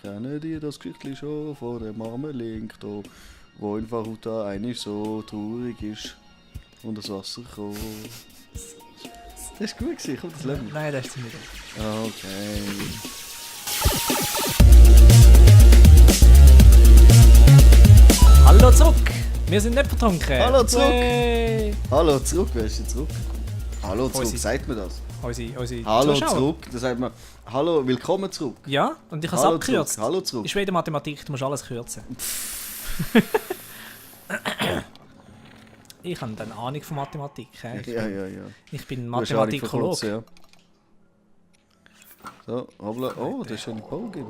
Kennen die das Geschichtli schon von dem armen Link da, wo in Faruta eigentlich so traurig ist und das Wasser kommt. Das ist gut gewesen, komm, das lernen wir. Nein, das ist ziemlich gut. Okay. Hallo zurück! Wir sind nicht vertrunken. Hallo zurück! Hey. Hallo zurück, wer ist denn zurück? Hallo zurück, Unsere- sagt man das? Unsere Hallo Zuschauer. zurück, da sagt man Hallo, willkommen zurück. Ja, und ich habe es Hallo abgekürzt. zurück, hallo zurück. Ist wieder Mathematik, du musst alles kürzen. Ich habe eine Ahnung von Mathematik. Ja. Ich bin Du hast Ahnung von Mathematikolog. kurz, ja. So, hoppla. Oh, das ist ein Bogen.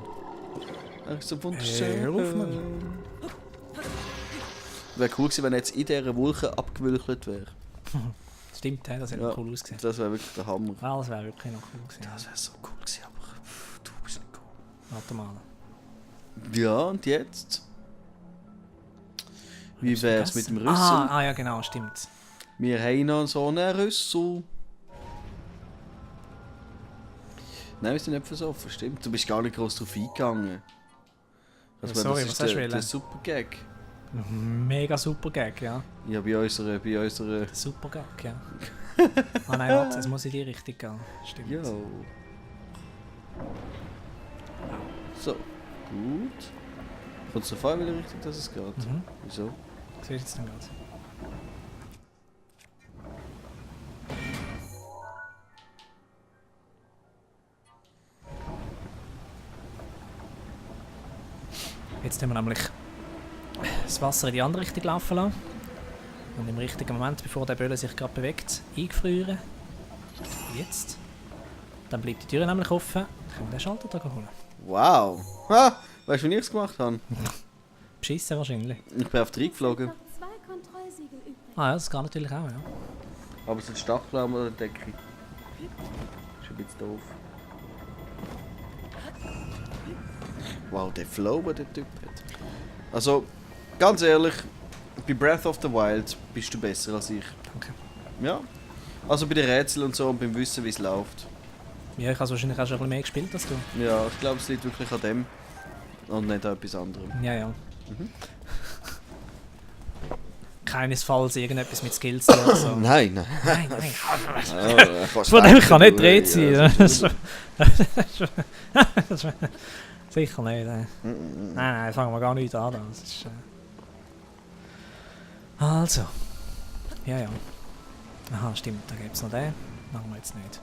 Das ist so wunderschön. Hör auf, Mann. Wäre cool gewesen, wenn jetzt in dieser Wolke abgewölkt wäre. Stimmt, das hätte Ja. cool ausgesehen. Das wäre wirklich der Hammer. Ja, das wäre wirklich noch cool gewesen. Das wäre so cool gewesen, aber du bist nicht cool. Warte mal. Ja, und jetzt? Wie wär's mit dem Rüssel? Ah, ja, genau, stimmt. Wir haben noch so einen Rüssel. Nein, wir sind nicht versoffen, stimmt. Du bist gar nicht groß drauf eingegangen. Also, Ja, sorry, das was ist hast du der wollen? super Gag. Mega super Gag, ja. Ja, bei unserer... Super Gag, ja. Ah nein, warte, es muss in die Richtung gehen. Stimmt. Ja. So, gut. Kommt es so vor, in welche Richtung dass es geht? Mhm. Wieso? Siehst du jetzt dann gerade? Jetzt haben wir nämlich das Wasser in die andere Richtung laufen lassen. Und im richtigen Moment, bevor der Böller sich gerade bewegt, eingefrieren. Jetzt. Dann bleibt die Tür nämlich offen. Dann können wir den Schalter da holen. Wow! Ha! Weißt du, wie ich es gemacht habe? Beschissen wahrscheinlich. Ich bin auf die geflogen. Noch 2 Kontrollsiegel übrig. Ah ja, das geht natürlich auch, ja. Aber es sind Stacheln oder Decke. Ist ein bisschen doof. Wow, der Flow, den der Typ hat. Also, ganz ehrlich, bei Breath of the Wild bist du besser als ich. Danke. Ja. Also bei den Rätseln und so und beim Wissen, wie es läuft. Ja, ich habe wahrscheinlich auch schon ein bisschen mehr gespielt als du. Ja, ich glaube, es liegt wirklich an dem. Und nicht an etwas anderem. Ja, ja. Mhm. Keinesfalls irgendetwas mit Skills oder so. Nein, nein. Nein, nein. Von Von dem kann nicht Dreh sein. Sicher nicht. Nein, fangen wir gar nicht an. Das ist, Also. Ja. Aha, stimmt, da gibt es noch den. Machen wir jetzt nicht.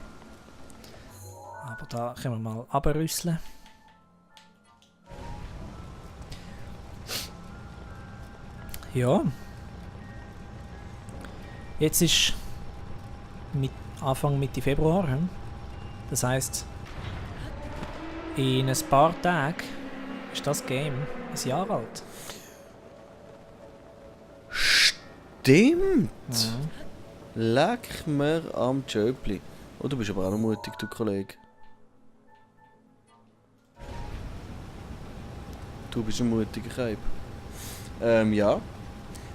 Aber da können wir mal runterrüsseln. Ja. Jetzt ist Anfang Mitte Februar. Das heisst, in ein paar Tagen ist das Game ein Jahr alt. Stimmt! Mhm. Leck mir am Tschöpli. Oh, du bist aber auch noch mutig, du Kollege. Du bist ein mutiger Keib. Ja.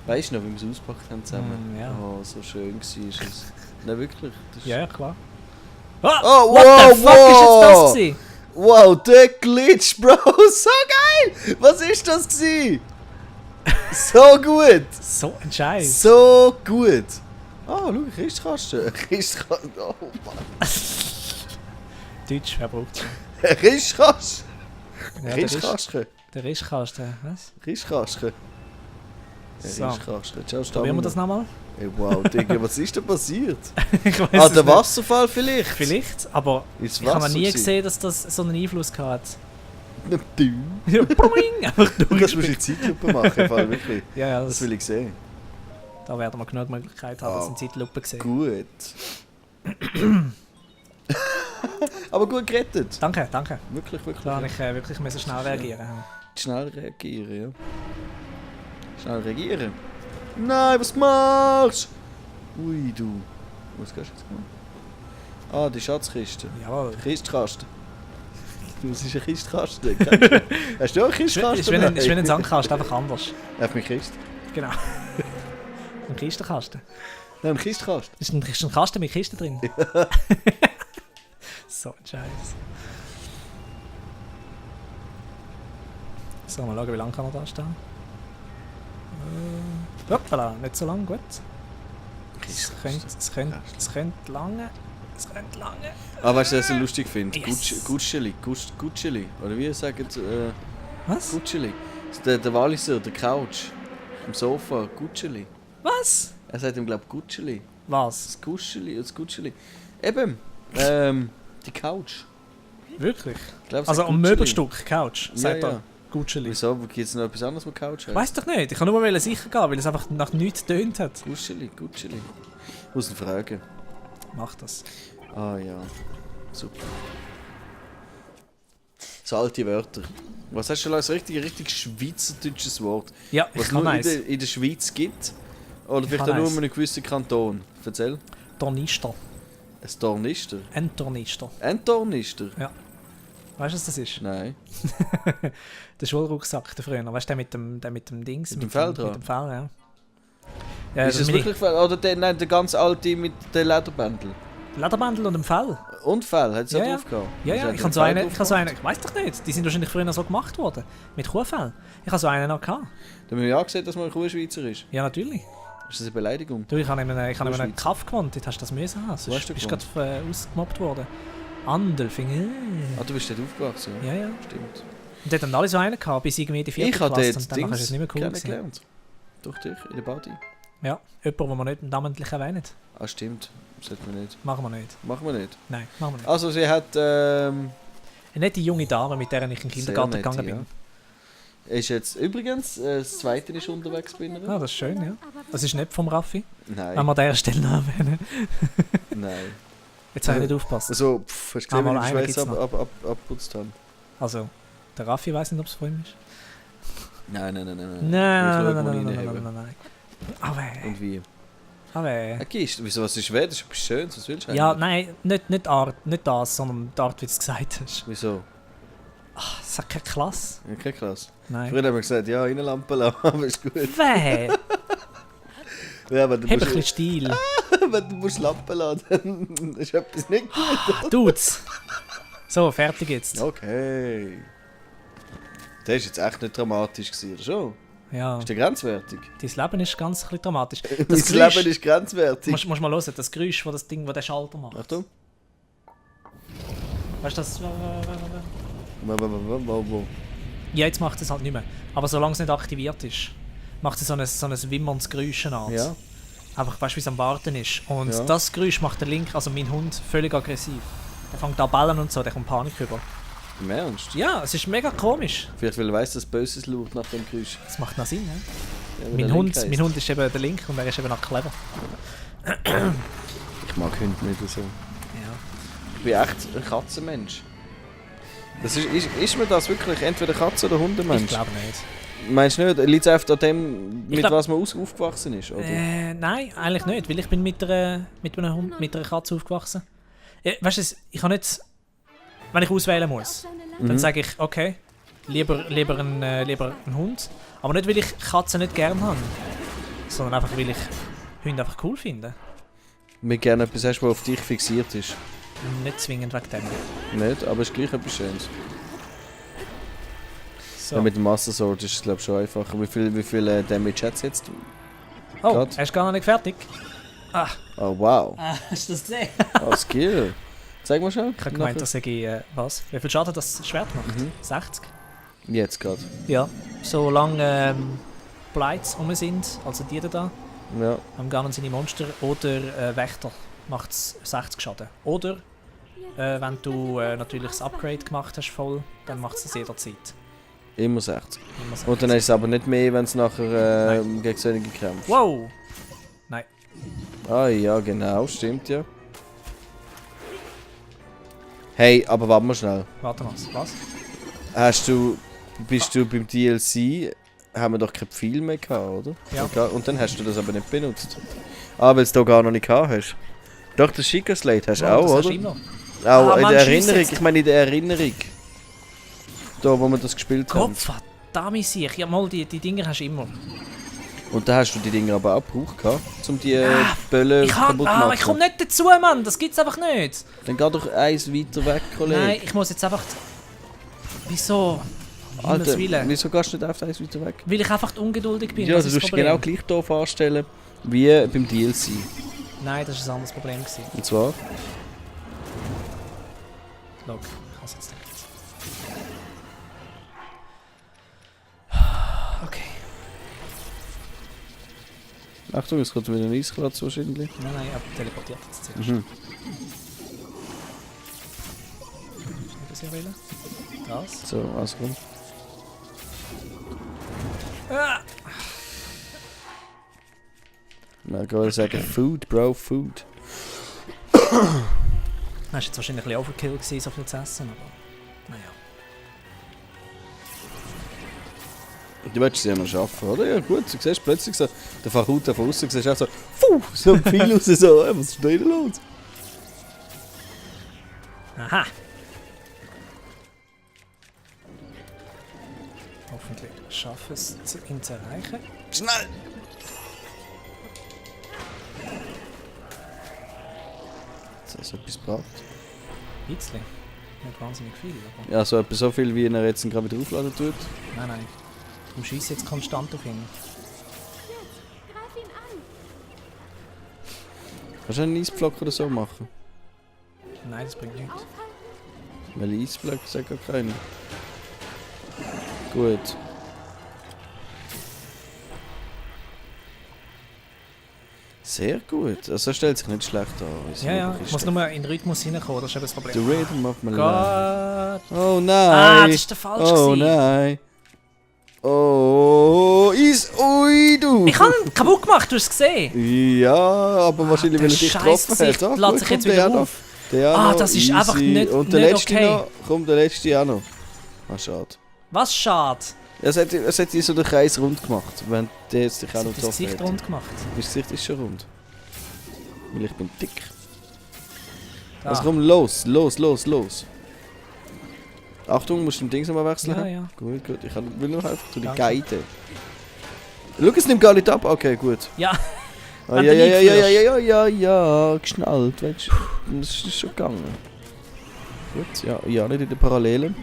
Weißt du noch, wie wir es ausgepackt haben zusammen? Ja. Oh, so schön war es. Nein, wirklich. Das ist- Ja, klar. Oh, What the fuck ist jetzt das wow! gewesen? Wow, der Glitch, Bro! So geil! Was ist das gewesen? So gut! So ein Scheiß. So gut! Ah, schau, Christkasten. Christkasten. Oh Mann. Deutsch, wer braucht es? Christkasten. Ja, Christkasten. der Rischkasten, was? Christkasten. So. Christkasten. Ciao, Probieren wir das nochmal? Ey, wow, Digga, was ist denn passiert? Ich weiß Ah, es der nicht. Wasserfall vielleicht? Vielleicht, aber Ins ich habe Wasser nie gewesen? gesehen, dass das so einen Einfluss hatte. Du. Ja, boing, einfach Das musst du durchgespielt. in Zeitlupe machen, im Fall, wirklich. Ja, Das will ich sehen. da werden wir genug Möglichkeit haben, das in Zeitlupe sehen. Gut. Aber gut gerettet. Danke. Wirklich, wirklich. Da habe ich wirklich müssen schnell reagieren. Schnell reagieren, ja. Schnell reagieren. Nein, was machst du? Ui, du. Was gehst du jetzt machen? Ah, die Schatzkiste. Jawohl. Kistkasten. Das ist ein Kistkasten. Hast du auch einen Kistkasten? Ist wie ein Sandkasten, einfach anders. Auf mich Kist. Genau. Ein Kistenkasten. Nein, ein Kistkasten. Ist ein Kasten mit Kisten drin. So ein Scheiß. So, mal schauen, wie lange kann er da stehen. Hoppala, nicht so lang, gut. Es könnte lange. Es könnte lange. Ah, weißt du, was ich lustig finde? Yes. Gutscheli. Oder wie sagen Was? Gutscheli. Der Walliser, der Couch. Am Sofa, Gutscheli. Was? Er sagt ihm, glaube ich, Gutscheli. Was? Das Gutscheli. Eben, die Couch. Wirklich? Ich glaub, es Also sagt am Gutscheli. Möbelstück, Couch, sagt Ja, er. ja. Gutscheli. Wieso? Gibt es noch etwas anderes mit Couch? Ich weiss doch nicht, ich kann nur mal sicher gehen, weil es einfach nach nichts getönt hat. Gutscheli. Muss ihn fragen. Mach das. Ah ja, super. So alte Wörter. Was hast du als richtig schweizerdeutsches Wort? Ja, Was ich nur kann in eins. der Schweiz gibt? Oder vielleicht kann auch nur eins. in einem gewissen Kanton? Erzähl. Tornister. Ein Tornister? Ein Tornister. Ein Tornister? Weißt du, was das ist? Nein. Der Schulrucksack, der früher. Weißt du, der mit dem Dings? Mit dem Fell dran? Mit dem Fell, ja. Ja, Ist es wirklich Fell? Oder der ganz alte mit den Lederbändel? Lederbändel und dem Fell? Und Fell? Hat es Ja, auch ja. drauf gehabt? Ja, Ist ja, hat ich ein habe so Fell einen, drauf ich habe so gehabt? einen, ich weiß doch nicht, die sind wahrscheinlich früher so gemacht worden. Mit Kuhfell. Ich habe so einen noch gehabt. Da haben wir ja gesehen, dass man ein Kuhschweizer ist. Ja, natürlich. Ist das eine Beleidigung? Du, ich habe in einem Schweizer. Kaff gewohnt, dort hast du das müssen haben. Wo hast du Bist gerade ausgemobbt worden. Andelfing. Ah, du bist dort aufgewachsen? Ja, ja. Stimmt. Und dort haben alle so einen gehabt, bis irgendwie in die vierte Ich habe Klasse. dort Und dann ist es nicht mehr cool gewesen. kennengelernt. Durch dich, in der Body. Ja, jemand, den wir nicht namentlich erwähnen. Ah, stimmt. Sollte man nicht. Machen wir nicht. Machen wir nicht. Nein, machen wir nicht. Also, sie hat, Eine nette junge Dame, mit der ich in den Kindergarten sehr nett, gegangen bin. ist jetzt übrigens, das zweite ist unterwegs bei ihnen. Ah, das ist schön, ja. Das ist nicht vom Raffi, wenn Nein, wir an dieser Stelle noch erwähnen. nein. Jetzt habe ich nicht aufgepasst. Also, hast du gesehen, mal wie ich einen die gibt's Schweiz noch. abputzt habe? Also, der Raffi weiss nicht, ob es von ihm ist. Nein. Nein, Ich nein, schaue, nein, wo nein, ich nein, reinhebe. nein, nein. Aber, Und wie? aber. Gehst wieso, was ist weh? Das ist etwas Schönes, was willst du Ja, eigentlich? nein, nicht Art, nicht das, sondern die Art, wie du es gesagt hast. Wieso? Es hat keine Klasse. Ja, keine Klasse. Nein. Früher haben wir gesagt, ja, Innenlampe lassen, aber ist gut. Weh! Ja, aber du Hab ein musst, bisschen Stil. wenn du musst Lampen lassen, dann ist etwas nicht gut. Tut's! So, fertig jetzt. Okay. Das war jetzt echt nicht dramatisch, gewesen, oder schon? Ja, Ist der grenzwertig? dein Leben ist ganz ein bisschen dramatisch. Mein Das Geräusch, Leben ist grenzwertig. musst mal hören, das Geräusch, das Ding, das der Schalter macht. Achtung. Weißt du das? Wo? Ja, jetzt macht es halt nicht mehr. Aber solange es nicht aktiviert ist, macht es so ein wimmerndes Geräusch an. Ja. Einfach, weißt du, wie es am Warten ist. Und Ja. das Geräusch macht der Link, also mein Hund, völlig aggressiv. Der fängt an zu bellen und so, der kommt Panik über. Im Ernst? Ja, es ist mega komisch. Vielleicht weil er weiss, dass Böses laut nach dem Geräusch. Das macht noch Sinn, ne? Ja, weil der Mein Link heisst. Hund ist eben der Link und er ist eben auch clever. Ich mag Hunde nicht so. Ja. Ich bin echt ein Katzenmensch. Das ist mir das wirklich entweder Katze- oder Ich Hundemensch? glaube nicht. Meinst du nicht, liegt es einfach an dem, mit glaub- was man aufgewachsen ist? Oder? Nein, eigentlich nicht, weil ich bin mit einer Hund, mit einer Katze aufgewachsen. Weißt du, ich kann nicht... Wenn ich auswählen muss, dann sage ich, okay, lieber ein Hund. Aber nicht, weil ich Katzen nicht gerne habe, sondern einfach, weil ich Hunde einfach cool finde. Mir gerne etwas hast, was auf dich fixiert ist. Nicht zwingend wegen dem. Nicht, aber es ist gleich etwas Schönes. So. Ja, mit dem Master Sword ist es glaube ich schon einfacher. Wie viel Damage hat es jetzt? Oh, Grad. er ist gar noch nicht fertig. Oh wow. Hast du das gesehen? Oh, Skill. Zeig mal schon. Ich habe gemeint, dass ich... was? Wie viel Schaden das Schwert macht? Mhm. 60? Jetzt gerade. Ja. Solange Blights rum sind, also die da, Ja. haben gar nicht seine Monster oder Wächter, macht es 60 Schaden. Oder, wenn du natürlich das Upgrade gemacht hast voll, dann macht es das jederzeit. Immer 60. Immer so. Und dann ist es aber nicht mehr, wenn es nachher gegen Sönige kämpft. Wow! Nein. Ah ja, genau, stimmt ja. Hey, aber warte mal schnell. Warte mal, was? Bist du beim DLC, haben wir doch kein Pfeil mehr gehabt, oder? Ja. Und dann hast du das aber nicht benutzt. Ah, weil du da gar noch nicht gehabt hast. Doch, das Chica Slate hast du Oh, auch, das hast du oder? immer. Auch Ah, in Mann, der scheiss Erinnerung, jetzt. ich meine in der Erinnerung. Da, wo wir das gespielt haben. Gott verdammt sich. Ja, mal, die Dinger hast du immer. Und da hast du die Dinger aber auch gebraucht, gehabt, um die Bälle Ich kaputt zu machen. komme nicht dazu, Mann. Das gibt's einfach nicht. Dann geh doch eins weiter weg, Kollege. Nein, ich muss jetzt einfach... Wieso? Alter, Willen. wieso gehst du nicht einfach eins weiter weg? Weil ich einfach ungeduldig bin. Ja, das also ist du das musst genau Problem. gleich doof anstellen wie beim DLC. Nein, das war ein anderes Problem. Gewesen. Und zwar? Schau, ich kann es jetzt nicht. Okay. Achtung, es kommt wieder ein Eiskratz wahrscheinlich. Nein, aber teleportiert jetzt zuerst. Mhm. Nicht das hier wählen. Das. So, also komm. Ah! Ich kann sagen, Food, Bro, Food. Das war jetzt wahrscheinlich ein bisschen Overkill, gewesen, so viel zu essen, aber naja. Du willst es ja noch schaffen, oder? Ja gut, du siehst plötzlich so, der Fachuta von außen, siehst auch so, fuh, so ein Pfeil raus, so, was ist denn los? Aha! Hoffentlich schaffe es, ihn zu erreichen. Schnell! Jetzt hast du etwas gebracht. Ein bisschen. Nicht wahnsinnig viel, aber... Ja, so etwa so viel, wie er jetzt gerade wieder aufladen tut. Nein, nein. Du schießt jetzt konstant auf ihn. Greif ihn an! Kannst du einen Eisblock oder so machen? Nein, das bringt nichts. Aufhalten! Weil Eisblock sagt gar keiner. Gut. Sehr gut. Also er stellt sich nicht schlecht an. wie sie Ja, ja. wirklich Ich muss steht. nur in den Rhythmus hineinkommen, das ist eben das The Problem. rhythm of my life. Gott! Oh nein! Ah, das ist der falsch Oh gewesen. nein! Oh, ui du! Ich habe ihn kaputt gemacht, du hast es gesehen. Ja, aber wahrscheinlich, der weil er dich scheiß getroffen hat. Gesicht Ah, lässt gut, sich kommt jetzt wieder der auch noch. auf. Der auch Ah, noch. das ist Easy. einfach nicht- Und der nicht letzte okay. noch. Kommt der letzte auch noch. Ah, schade. Was schade. Es hat dir so den Kreis rund gemacht, wenn der jetzt dich auch Das noch hat das getroffen Gesicht hat. rund gemacht. Mein Gesicht ist schon rund. Weil ich bin dick. Da. Also komm, los. Achtung, musst du den Dings nochmal wechseln? Ja, ja. Gut. Ich will nur helfen, tu die Danke. Geite. Schau, es nimmt gar nicht ab. Okay, gut. Ja, Ah, Wenn ja, du ja, ja, ja, einführst. ja, ja, ja, geschnallt, weißt du. Das ist schon gegangen. Gut, ja, ja, nicht in der Parallelen.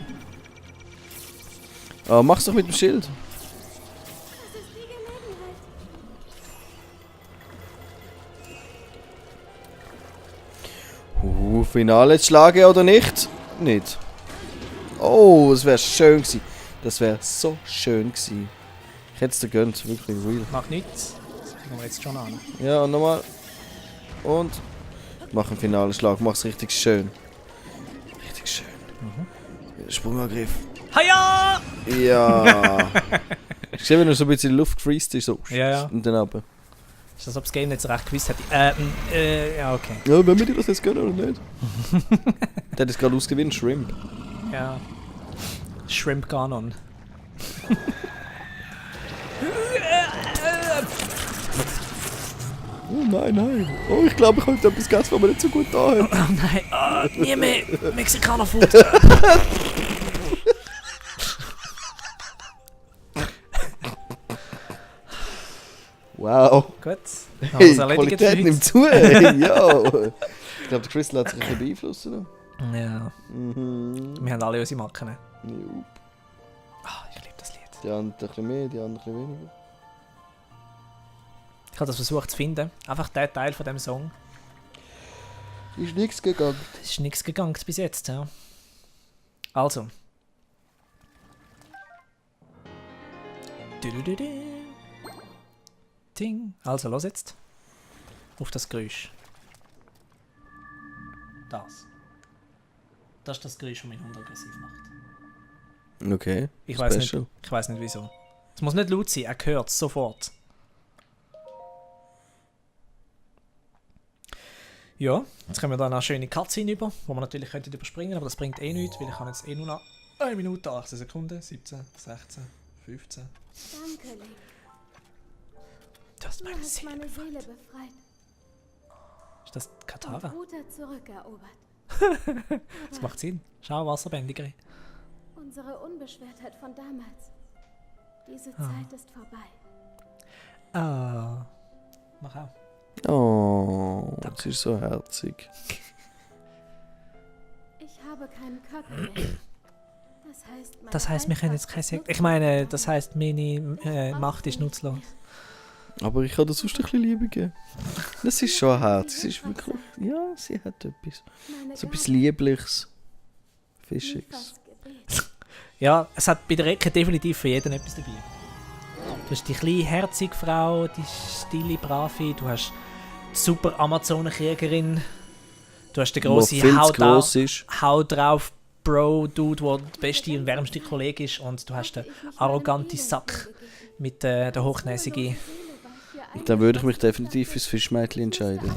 Ah, mach's doch mit dem Schild. Das ist die Gelegenheit. Finale jetzt schlagen oder nicht? Nicht. Oh, das wäre schön gewesen. Das wäre so schön gewesen. Ich hätte es dir gönnt, wirklich real. macht nichts. Das kriegen wir jetzt schon an. Ja, und nochmal. Und mach einen finalen Schlag, mach's richtig schön. Richtig schön. Sprungangriff. Haja! Ja. Ich sehe, wenn er so ein bisschen in die Luft gefreezed ist, so. Ja, ja. Und dann runter. Ist das, ob das Game nicht so recht gewusst hätte? Ja, okay. Ja, wenn wir dir das jetzt gönnen oder nicht? Der hat es gerade ausgewinnt, Shrimp. Ja. Shrimp Ganon. Oh nein, nein. Oh, ich glaube, ich habe etwas gegessen, was mir nicht so gut da hat. Oh nein, nie mehr Mexikaner-Food. Wow. Gut. Haben Hey, wir's die erledigt Qualität für nimmt heute? zu. Hey, ja. Ich glaube, der Crystal hat sich ein bisschen beeinflussen. Ja, Mhm. wir haben alle unsere Macken. Jupp. Ah, ich liebe das Lied. Die anderen ein bisschen mehr, die anderen ein bisschen weniger. Ich habe das versucht zu finden. Einfach der Teil von dem Song. Ist nichts gegangen. Es ist nichts gegangen bis jetzt, ja. Also. Düdüdüdü. Ding. Also, los jetzt. Auf das Geräusch. Das. Das ist das Geräusch, das mich aggressiv macht. Okay. Ich weiß nicht, Special. ich weiß nicht wieso. Es muss nicht laut sein, er hört es sofort. Ja, jetzt kommen wir da eine schöne Cutscene über, die wir natürlich könnten überspringen, aber das bringt eh nichts, weil ich habe jetzt eh nur noch 1 Minute 18 Sekunden, 17, 16, 15. Danke, Link. Du hast Du meine hast Seele meine befreit. Seele befreit Ist das und Katara? Ruta zurückerobert. Das macht Sinn. Schau, Wasserbändigerin. Unsere Unbeschwertheit von damals. Diese Ah. Zeit ist vorbei. Ah. Mach auch. Oh, das Danke. ist so herzig. Ich habe keinen Körper mehr. Das heisst, wir können jetzt kein Sex... Ich meine, das heisst, meine Macht ist nutzlos. Aber ich kann dir sonst ein bisschen Liebe geben. Das ist schon hart. Es ist wirklich... Ja, sie hat etwas. So etwas Liebliches. Fischiges. Ja, es hat bei der Ecke definitiv für jeden etwas dabei. Du hast die kleine, herzige Frau, die stille, brave, du hast die super Amazonenkriegerin, du hast den grossen viel zu gross ist. Hau drauf Bro-Dude, der der beste und wärmste Kollege ist, und du hast den arroganten Sack mit der hochnäsigen. Dann würde ich mich definitiv fürs Fischmädchen entscheiden.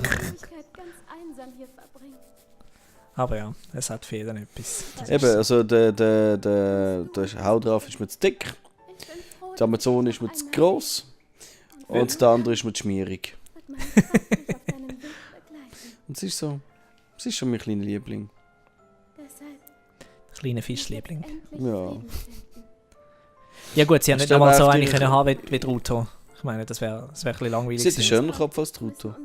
Aber ja, es hat für jeden etwas. Das Eben, ist also der Hau drauf ist mir zu dick, der Amazon ist mir zu gross und der andere ist mir zu schmierig. Und es ist so, es ist schon mein kleiner Liebling. kleiner Fischliebling. Ja. Ja gut, sie haben Das nicht einmal so ist eine einfach können haben wie die Ruto. Ich meine, das wäre ein bisschen langweilig Sie hat einen gewesen. schönen Kopf als Truto.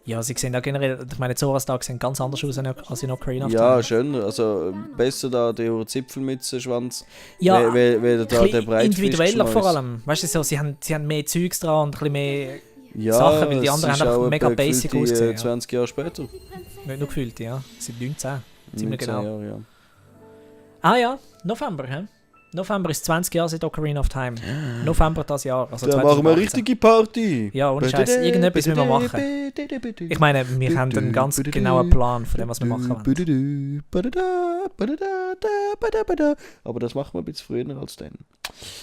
Ja, sie sehen auch generell, ich meine, Zoras-Tag sehen ganz anders aus als in Ocarina of Ja, Time. schöner. Also besser da der Zipfelmützenschwanz. Ja, Weder da der individueller Breitfischschmeiß. vor allem. Weißt du, so, sie haben mehr Zeugs dran und ein bisschen mehr Ja, Sachen, weil die es anderen ist haben einfach auch mega etwa basic gefühlte, ausgesehen. Ja. 20 Jahre später. Nicht nur gefühlt, ja. Seit 19. Ziemlich 19 genau. Jahre, ja. Ah ja, November, hä? November ist 20 Jahre seit Ocarina of Time. November das Jahr, also Dann machen wir 2018. eine richtige Party. Ja, ohne Scheiß. Irgendetwas müssen wir machen. Ich meine, wir haben einen ganz genauen Plan von dem, was wir machen wollen. Aber das machen wir ein bisschen früher als dann.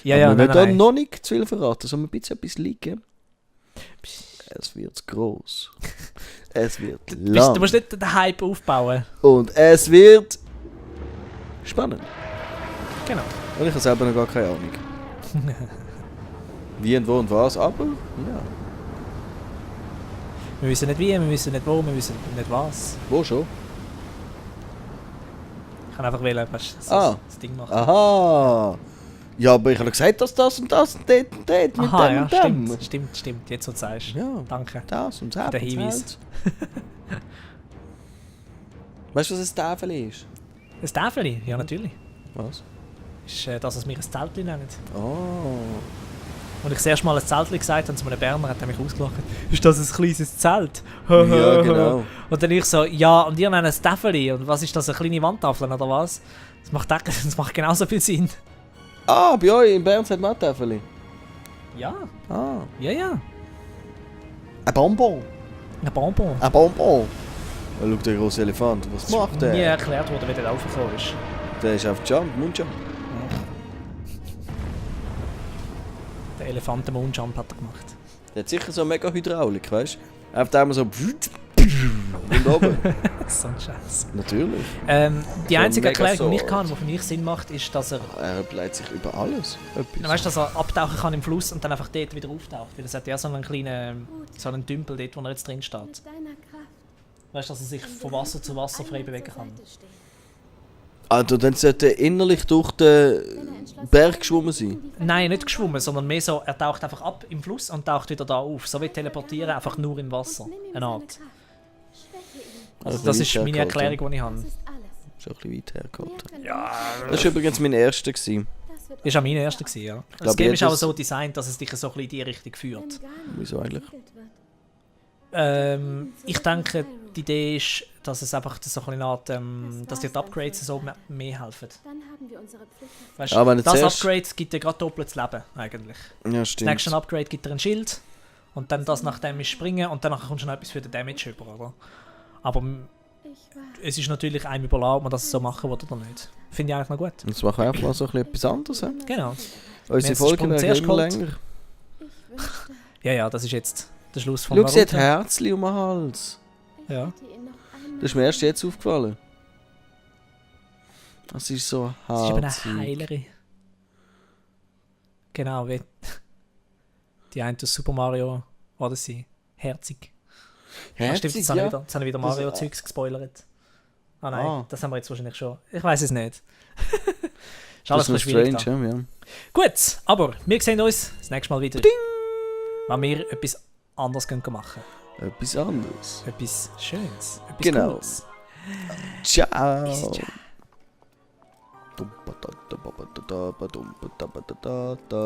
Ja, ja, Aber wir nein, werden nein. noch nicht zu viel verraten, sondern ein bisschen etwas liegen. Es wird groß. Es wird lang. Du musst nicht den Hype aufbauen. Und es wird spannend. Genau. Und ich habe selber noch gar keine Ahnung. Wie und wo und was, aber ja. Wir wissen nicht wie, wir wissen nicht wo, wir wissen nicht was. Wo schon? Ich kann einfach wählen, weißt du, das Ding machen. Aha! Ja, aber ich habe gesagt, dass das und das und dort und dort mit Aha, dem ja, und dem. stimmt. Jetzt, wo du sagst. Ja, Danke. das und das. Der Hinweis. Weißt du, was ein Tafel ist? Ein Täfeli? Ja, natürlich. Was? Ist das, was wir ein Zeltli nennen. Oh. Und ich das erste Mal ein Zeltli gesagt habe zu einem Berner, hat er mich ausgelacht. Ist das ein kleines Zelt? Ja, genau. Und dann ich so, ja, und ihr nennt es Täfeli. Und was ist das, eine kleine Wandtafel oder was? Das macht genauso viel Sinn. Ah, bei euch in Bern sagt man auch Tafel. Ja, Ah. ja. Ein Bonbon. Ein Bonbon. Ein Bonbon. Oh, schau, der große Elefant. Was macht Mir der? erklärt wurde, wie der raufgekommen ist. Der ist auf Jump, Mundjump. Der Elefanten-Moonjump hat er gemacht. Der hat sicher so eine mega Hydraulik, weißt du? Auf einmal so. Und oben. So ein Scheiß. Natürlich. Die So einzige mega Erklärung, die ich so- kann, die für mich Sinn macht, ist, dass er, Er bleibt sich über alles. Etwas. weißt, dass er abtauchen kann im Fluss und dann einfach dort wieder auftaucht. Weil es hat ja so einen kleinen, so einen Tümpel dort, wo er jetzt drin steht. Mit deiner Kraft. Weißt du, dass er sich von Wasser zu Wasser frei bewegen kann. Also dann sollte er innerlich durch den Berg geschwommen sein. Nein, nicht geschwommen, sondern mehr so, er taucht einfach ab im Fluss und taucht wieder da auf. So wie teleportieren, einfach nur im Wasser. Eine Art. Also das ist meine Erklärung, die ich habe. Das ist alles. Ist auch ein bisschen weit hergeholt. Ja, Das war übrigens mein erster. Gewesen. Das wird ist auch meine erste gewesen, ja. Das glaub, Game ist auch jedes- so designt, dass es dich so ein bisschen in die Richtung führt. Wieso eigentlich? Ich denke, die Idee ist, dass es einfach so eine Art, dass dir die Upgrades so mehr helfen. Dann haben wir unsere Pflicht. Weißt, Aber wenn du das zuerst- Upgrade gibt dir gerade doppeltes Leben, eigentlich. Ja, Das stimmt. nächste Upgrade gibt dir ein Schild und dann das nach dem ist Springen und danach kommst du noch etwas für den Damage über, oder? Aber Ich war. es ist natürlich einem überlassen, ob man das so machen will oder nicht. Finde ich eigentlich noch gut. Jetzt machen wir einfach mal so ein bisschen etwas anderes. He? Genau. Unsere jetzt Folge Sprung werden zuerst immer geholt. länger. Ich wünschte, Ja, das ist jetzt der Schluss von Schau, sie hat Naruto. Herzli um den Hals. ich Ja. hätte ihn noch einmal. Das ist mir erst jetzt aufgefallen. Das ist so Sie ist eben eine herzig. Heilerin. Genau, wie die eine aus Super Mario Odyssey. Herzig. Ah, stimmt, jetzt ja. jetzt habe ich wieder Das- Mario-Zeugs gespoilert. Ah nein, Ah. das haben wir jetzt wahrscheinlich schon. Ich weiß es nicht. ist Das alles ist ein noch bisschen schwierig. strange, Da. ja. Gut, aber wir sehen uns das nächste Mal wieder. Wenn wir etwas anderes machen. Etwas anderes. Etwas Schönes. Etwas Genau. Cooles. Ciao. Ciao. Dumpa-da-da-ba-ba-da-da-ba-dumpa-da-ba-da-da-da.